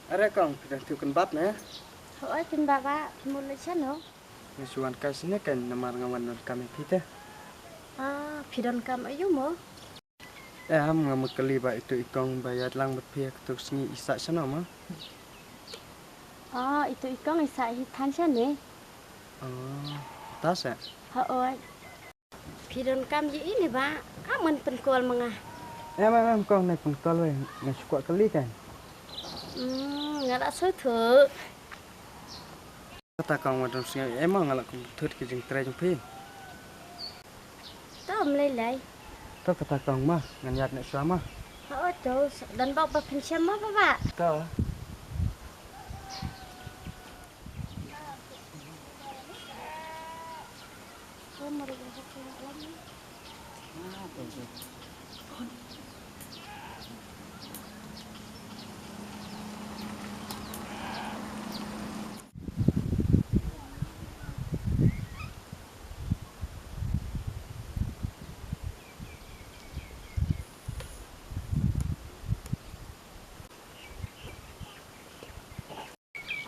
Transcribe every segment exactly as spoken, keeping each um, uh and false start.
Are kong, phi dang thiu kynbat ne? Hooid kynbat bah, phi mut leit shano? Nga shu wan kai shane keiñ namar nga wan donkam ïa phi te. Ah, phi donkam aiu mo? Em, nga mut kylli ba itu i kong ba ïaid lang bad phi ha katto ka sngi i sah shano mo? Ah, itu i kong i sah hi than shane. Ah, ta seh? Hooid. Phi donkam ïa i ne bah, am ngan pynkol ma nga. Em em em kong, nai pynkol wei, nga shu kwah kylli keiñ. Hmm, nga la sngewthuh. Kata kong, ma don sngew em ma nga la kum thut ki jingtrei jong phi. To ym lei lei. To kata kong ma, ngan ïaid noh shuwa ma. Hooid to, don bok ba pynshem ma bah bah. To.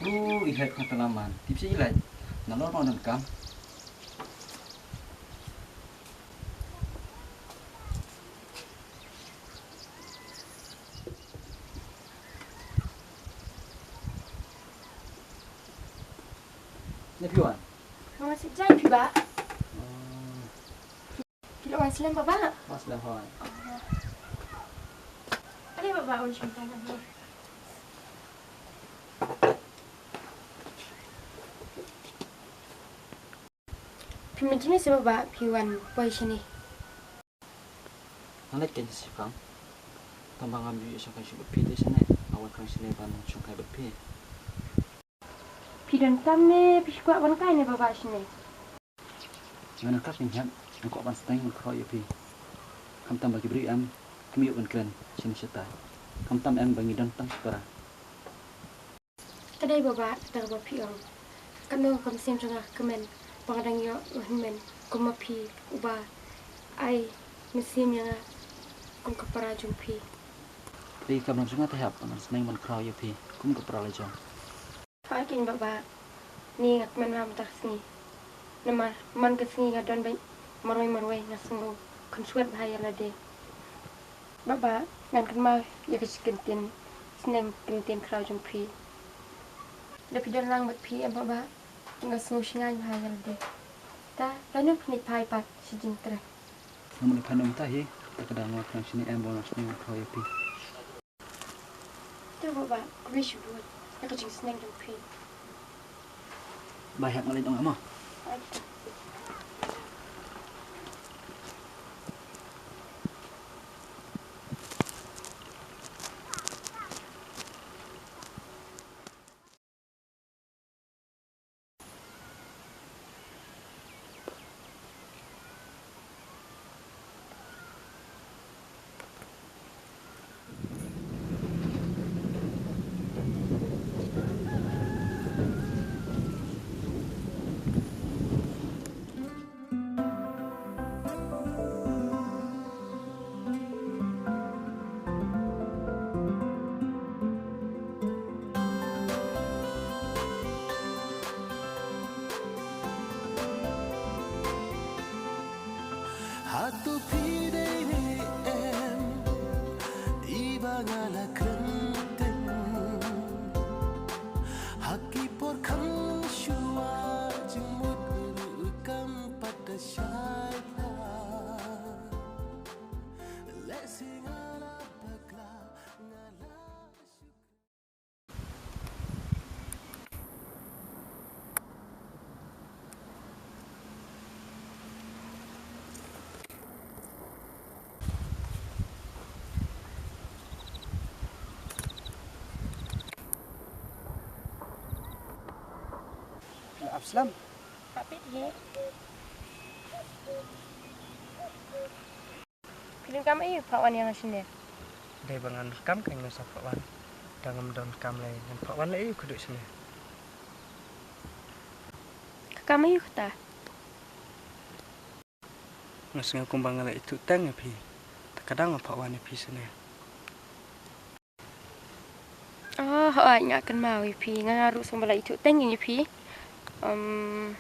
U, i het kong tala man. Tip sha i lait. Nalor ma donkam. Ne phi wan? Nga wan sha jaiñ phi bah. Phi la wan slem bah bah? Wan slem hooid. Ade bah bah, un shim tang bah. Phi mynta ne seh bah bah phi wan poi shane? Nga leit keiñ shipang. Tang ba ngam ju ïoh shongkai shuh bad phi te shane. Nga wan khrang shane ban shongkai bad phi. Phi donkam ne phi shu kwah wan kai ne bah bah shane? Nga donkam phi hep, nga kwah ban sdang ban khraw ïa phi. Khamtam ba ki briew em kim ïoh ban kren shane shatai. Khamtam em ba ngi don tang shipara. Ka dei bah bah kata kaba phi ong. Katno ka mynsiem jong nga ka kmen ba nga dang ïoh u hynmen kum ma phi uba ai mynsiem ïa nga kum ka para jong phi. Ka dei ka kamram jong nga te hep ban sdang ban khraw ïa phi kum ka para la jong. Pha keiñ bah bah, ni nga kmen ma mynta ka sngi. Namar man ka sngi nga don beit marwei marwei, nga sngew khunswet bha ïa lade. Bah bah, ngan kynmaw ïa ka jingkyntien snem kyntien khraw jong phi. Da phi don lang bad phi em bah bah, nga sngew shngaiñ bha ïa lade. Ta, lano phin leit phai pat sha jingtrei? Nga mut leit phai noh mynta hi, ta ka dang nga kren shane em ba nga sngew khraw ïa phi. Te bah bah, khublei shibun ïa ka jingsneng jong phi. Bye, hep nga leit ong mo. Hato phi dei ne em i ba nga la kren teng? Ha ki por kham shuwa jingmut ruh kam pat da shai pha. Lehse nga la bakla, nga la shu Ap slem. Hap peit hi. Phi donkam aïu phah wan ïa nga shane? Dei ba ngan donkam ka, nga sa phah wan. Da ngam donkam lei ngan phah wan lei aïu khuda shane? Ka kam aïu kata? Nga sngew kumba nga la ithuh teng ïa phi. Ta ka dang nga phah wan ïa phi shane. Oh, Hooid, nga kynmaw ïa phi, nga ruh sngewbha la ithuh teng ïa phi. Um,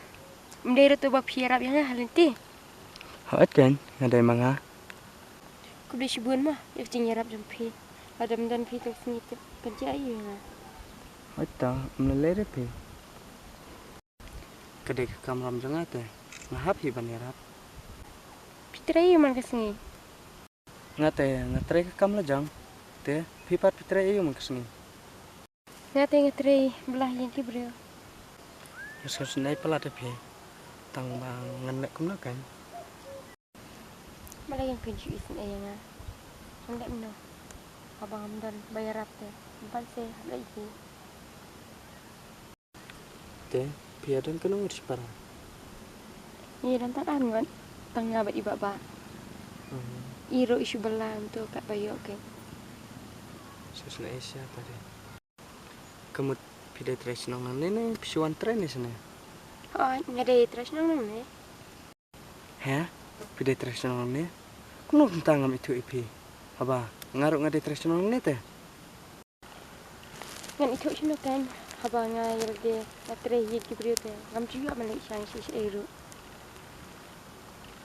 ym dei ruh tu ba phi ïarap ïa nga ha lynti. Hooid kan, nga dei ma nga. Khublei shibun mo ïa ka jingïarap jong phi. Lada ym don phi tang sngi tip kan jia ïa nga. Hooid to, ym lei lei re phi. Ka dei ka kamram jong nga te nga hap hi ban ïarap. Phi trei ïa u man ka sngi? Nga te nga trei ka kam la jong. Te phi pat phi trei ïa u man ka sngi? Nga te nga trei bylla ïa ki briew. Nga sngewsynei palat ïa phi. Tang ba ngan leh kumno kan? Balei ngin pynshu isynei ïa nga? Ngam leh kumno haba ngam don ba ïarap te? Ban se hap leh ïa ki. Te phi ïa don kano ngut shipara? Ngi don tang ar ngut, tang nga bad i Bah Bah. Hmm. I ruh i shu bylla, um to kat ba ïoh kein. Sngewsynei sha pare. Ka mut phi dei trai shnong nangne ne phi shu wan trei ne shane? Hooid, nga dei trai shnong nangne. He? Phi dei trai shnong nangne? Kumno kumta ngam ithuh ïa phi? Haba nga ruh nga dei trai shnong nangne te. Ngan ithuh shano kein, haba nga ïa lade nga trei ïa ki briew te ngam ju ïoh ban leit shang shisha ruh.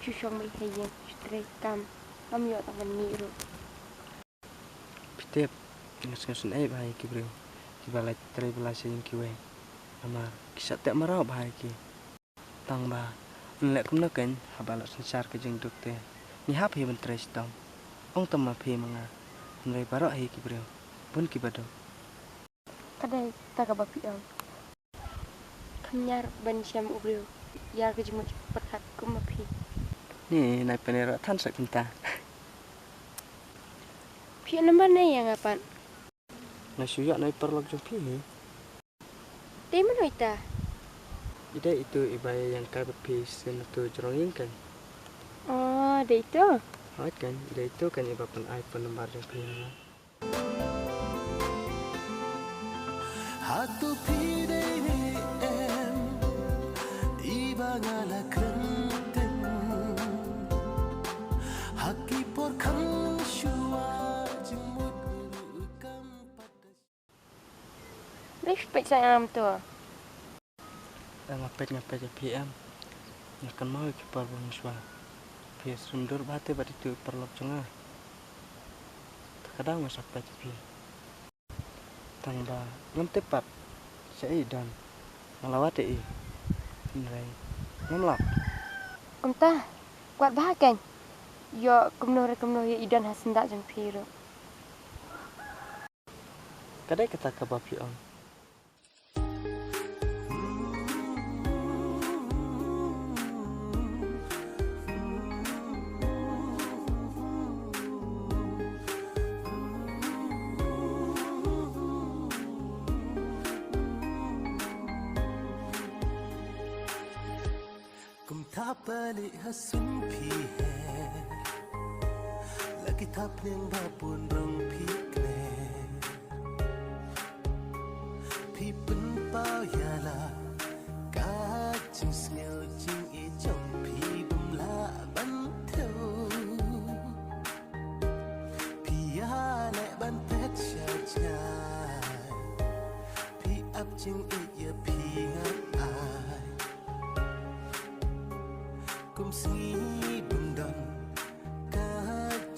Shu shong beit ha ïing, shu trei kam, ngam ïoh tang ban mih ruh. Phi tip, nga sngewsynei bha ïa ki briew kiba leit trei bylla sha ïing kiwei. Namar ki shah teh mraw bha ïa ki. Tang ba ngin leh kumno kein haba la synshar ka jingduk te ngi hap hi ban trei shitom. Ym tang ma phi ma nga, hynrei baroh hi ki briew, bun kiba duk. Ka dei kata kaba phi ong. Kham ïar ban shem u briew ïar ka jingmut jingpyrkhat kum ma phi. Ni nai pynïaroh than sa kumta. Phi ïoh number ne ïa nga pat? Nga shu ïoh na i paralok jong phi hi. Te mano ita? I dei itu iba ïeng kai bad phi sien atu jrong ïing kan. Oh, dei itu? Hooid kan, i dei itu kan iba pyn-ai phone number jong phi. Hato phi dei ne em iba nga la kren teng ha ki por kham shuwa jingmut ruh kam pat. Lei phi peit sa em to. Nga peit, nga peit ïa phi em. Nga kynmaw ïa ki por ba mynshuwa. Phi ïasyriem dur bha te bad itu i paralok jong nga. Te ka daw nga sa peit ïa phi. Tang ba ngam tip pat shaei i don. Nga la wad ïa i. Hynrei ngam lap. Kumta, wad bha kein. Ïoh kumno re kumno ïa i don ha syndah jong phi ruh. Ka dei kata kaba phi ong. Kumta pali ha sum phi her la ki thapniang ba bun rong phi kner. Phi pynpaw ïa la ka jingsngew jingïeit jong phi bym lah ban thew. Phi ïaleh ban phet sha jngai. Phi ap jingïeit ïa phi ngan ai. Kum sngi bym don ka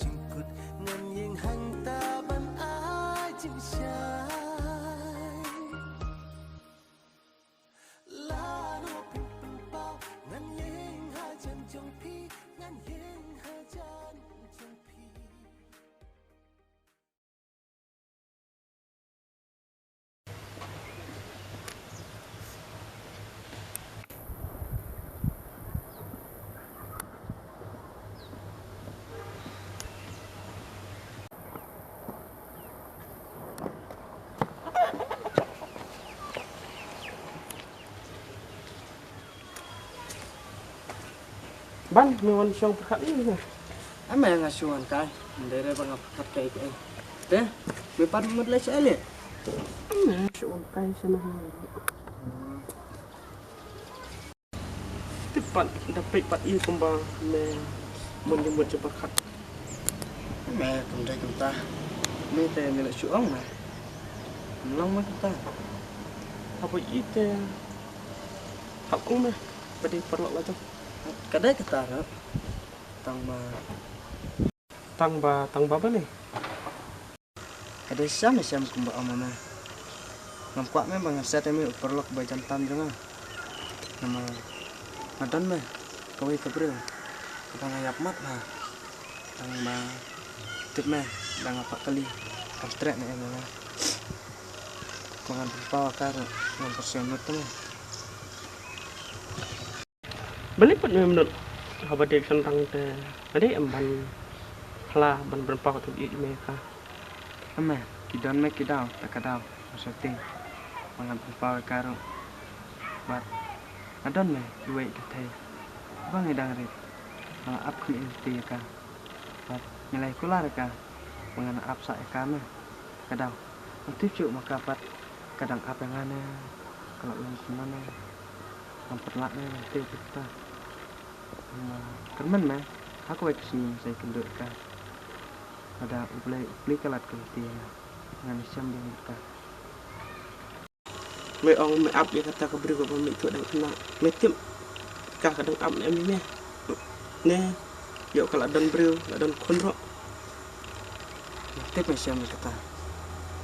jingkut ngan ïeng hangta ban ai jingshai. Lano phin pynpaw ngan ïeng hajan jong phi, ngan ïeng hajan jong phi. Ban, me wan shong pyrkhat ïa nga. Ame nga shu wan kai, ym dei re ba nga pyrkhat kai kai. Te, me pat mut leit sha ele. Ame shu wan kai sha na. Te pat da peit pat ïa kumba me mon jingmut jingpyrkhat. Me kum dei kumta. Me te me la shu ong me. Long ma kata. Haba ite. Hap ong me. Ba dei paralok la jong. Ka dei kata ruh. Tang ba. Tang ba, tang ba balei? Ka dei shisha me shem kumba ong ma me. Ngam kwah me ba ngan set ïa me u paralok ba jan tam jong nga. Namar nga don me kawei ka briew kaba nga ïap mat bha. Tang ba tip me, da nga pah kali kam treh ne em me. Ba ngan pynpaw ïa ka ruh ngam pyrshang lut te me. Balei pat mem nud? Haba dei shen tang te nga dei em ban hla ban pynpaw te ïeit me ka. Em me, ki don me ki daw, ta ka daw, ma shu ting. Ba ngan pynpaw ïa ka ruh. Bad nga don me kiwei ki thei ba ngi dang rit. Ba nga ap khmih lynti ïa ka. Bad ngi la ïa kular ïa ka ba ngan ap sah ïa ka me. Ka daw. Ngam tip shuh ma ka pat ka dang ap ïa nga ne ka la long kumno ne. Ngam pat lah ne ngam tip ïa kata. Kyrmen me, ha kawei ka sngi sa ïakynduh ïa ka. Lada U Blei u plie ka lad ka lynti ïa nga, ngan ïashem biang bad ka. Me ong me ap ïa kata ka briew kaba me ithuh dang khynnah. Me tip ka ka dang ap ne em me? Ne ïoh ka la don briew, la don khun ruh. Nga tip me shem ïa kata.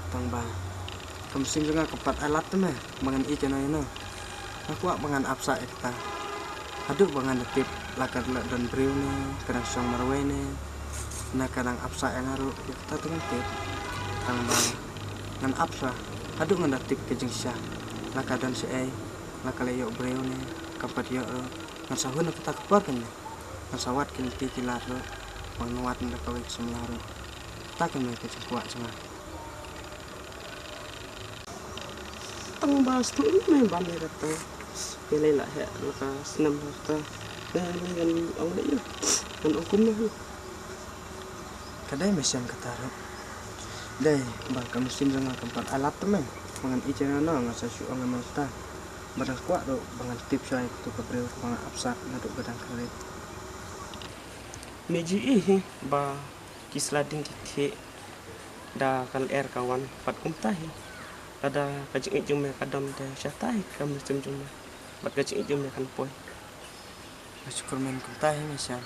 Tang ba ka mynsiem jong nga kam pat ai lad te me ba ngan ïeit ïano ïano. Nga kwah ba ngan ap sah ïa kata. Haduh ba ngan da tip la ka la don briew ne, ka dang shong marwei ne, ne ka dang ap sah ïa nga ruh, ïa kata te ngan tip. Tang ba ngan ap shuwa haduh ngan da tip ka jingshisha, la ka don shaei, la ka la ïoh briew ne, kam pat ïoh ruh. Ngan sa hun ha kata ka por kane. Ngan sa wad ki lynti ki lad ruh, ba ngan wad na da kawei ka samla ruh. Kata kane ka jingkwah jong nga. Tang ba sdang me ban ïa kata. Ïa lei la heh la ka snem ha kata. Dei ngan ong lei ïa. Ngan ong kumno hi. Ka dei me shem kata ruh. Dei ba ka mynsiem jong nga kam pat ai lad te me ba ngan ïeit ïano ïano, nga sa shu ong ïa me kata. Ba dang kwah ruh ba ngan tip shuwa ïa katu ka briew ba nga ap sah naduh ba dang kynrit. Me ju i hi ba ki sla ding ki thiah da ka lyer ka wan pat kumta hi. Lada ka jingïeit jong me ka don te shata hi ka mynsiem jong me bad ka jingïeit jong me kan poi. Nga shu kyrmen kumta hi me shem,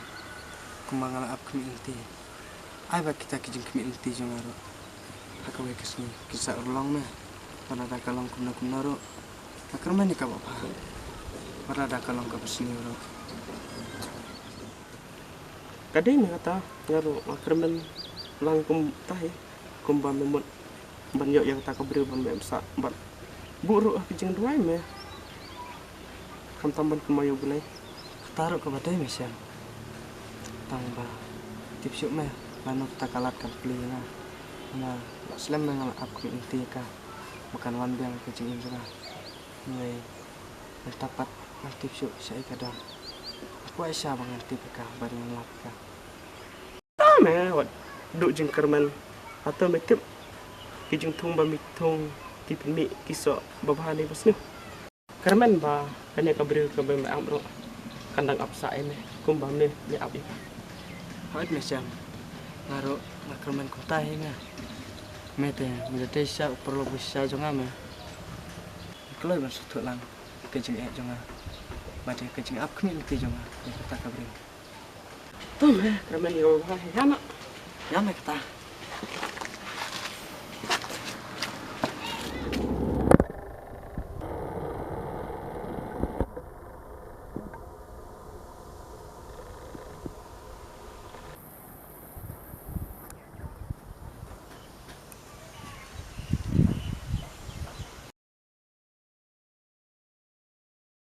kumba nga la ap khmih lynti. Ai ba kita ki jingkhmih lynti jong nga ruh ha kawei ka sngi kin sa urlong me. Wat lada ka long kumno kumno ruh, nga kyrmen ïa ka ba bha. Wat lada ka long kaba sniew ruh. Ka dei na kata, nga ruh nga kyrmen lang kumta hi, kumba me mut ban ïoh ïa kata ka briew ba me ap sah bad buh ruh ha ka jingduwai me. Khamtam ban kynmaw ïa U Blei. Kata ruh kaba dei me shem. Tang ba tip shuh me lano kata ka lad kan plie ïa nga. Nga la slem me nga la ap khmih lynti ïa ka ba kan wan biang ha ka jingim jong nga. Hynrei mynta pat ngam tip shuh shaei ka don. Nga kwah shisha ba ngan tip ïa ka bad ngan lap ïa ka. Tang me wat duh jingkyrmen. Hato me tip ki jingthung ba me thung ki pynmih ki soh ba bha ne ba sniew? Kyrmen ba kane ka briew kaba me ap ruh kan dang ap sah ïa me kumba me me ap ïa ka. Hooid me shem, nga ruh nga kyrmen kumta hi me. Me te me da dei shisha u paralok ba shisha jong nga me. Nga kloi ban sngewthuh lang ka jingeh jong nga bad ïa ka jingap khmih lynti jong nga ïa kata ka briew. To me, kyrmen ïa u bha hi, ïa me. Ïa me kata.